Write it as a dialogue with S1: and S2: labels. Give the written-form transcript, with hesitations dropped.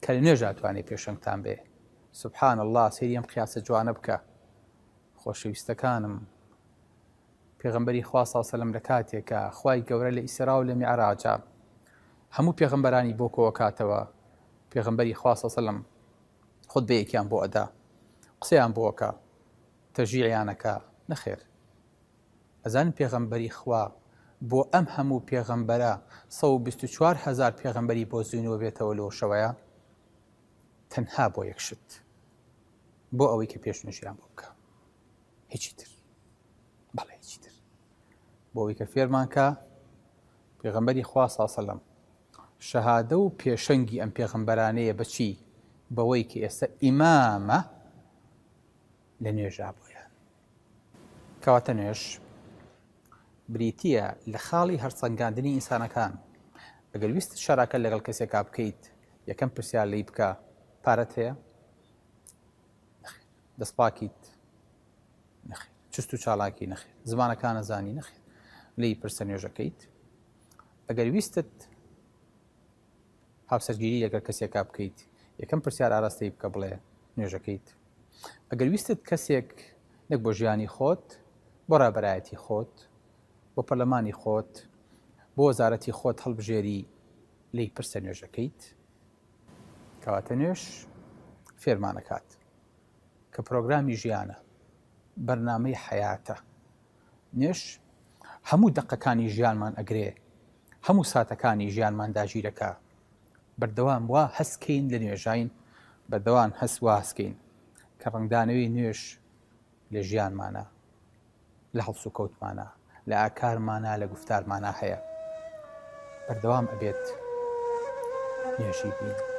S1: کە لە نوێژا توانێ پێشەنگتان بێ. سبحان اللە سەیری ئەم قیاسە جوانە بکە خۆشەویستەکانم. پێغەمبەری خوا صلی سەلەم لە کاتێکا خوای گەورە لە ئیسرا و لە میعراجا هەموو پێغەمبەرانی بۆ کۆکاتەوە پێغەمبەری خوا صلی سەلەم خودبەیەکیان بۆ ئەدا قسەیان بۆ ئەکا تەشجیعیان ئەکا نەخێر ئەزانن پێغەمبەری خوا بۆ ئەم هەموو پێغەمبەرە 124 هەزار پێغەمبەری بۆ زینووە بێتەوە لەو شەوەیە تەنها بۆ یەک شت بۆ ئەوەی کە پێش نوێژیان بۆ بکە هیچی تر بەڵێ هیچی تر بۆ ئەوەی کە فێرمان کە پێغەمبەری خوا ساسەلم شەهادە و پێشەنگی ئەم پێغەمبەرانەیە بەچی بەوەی کە ئێستا ئیمامە لە نوێژا بۆیان. کەواتە نوێژ بریتییە لە خاڵی هەڵسەنگاندنی ئینسانەکان. ئەگەر ویستت شەراکەت لەگەڵ کەسێکا بکەیت، یەکەم پرسیار لێی بکە، پارەت هەیە؟ نەخێر. دەستپاکیت؟ نەخێر. چست و چالاکی؟ نەخێر. زمانەکان ئەزانی؟ نەخێر. لێی پرسە نوێژەکەیت؟ ئەگەر ویستت هاوسەرگیری لەگەڵ کەسێکا بکەیت، یەکەم پرسیار ئاراستەی بکە بڵێ نوێژەکەیت؟ ئەگەر ویستت کەسێک نەک بۆ ژیانی خۆت، بۆ ڕابەرایەتی خۆت، بۆ پەرلەمانی خۆت، بۆ وەزارەتی خۆت هەڵبژێری لێی پرسە نوێژەکەیت؟ کەواتە نوێژ فێرمانەکات کە پرۆگرامی ژیانە، بەرنامەی حەیاتە. نوێژ هەموو دەقەکانی ژیانمان ئەگرێ، هەموو ساتەکانی ژیانمان داگیرەکا. بەردەوام وا هەست کەین لە نوێژاین، بەردەوام هەست وا هەست کەین کە ڕەنگدانەوەی نوێژ لە ژیانمانا، لە هەڵسوکەوتمانا، لە ئاکارمانا، لە گوفتارمانا هەیە. بەردەوام ئەبێت نوێژی بین.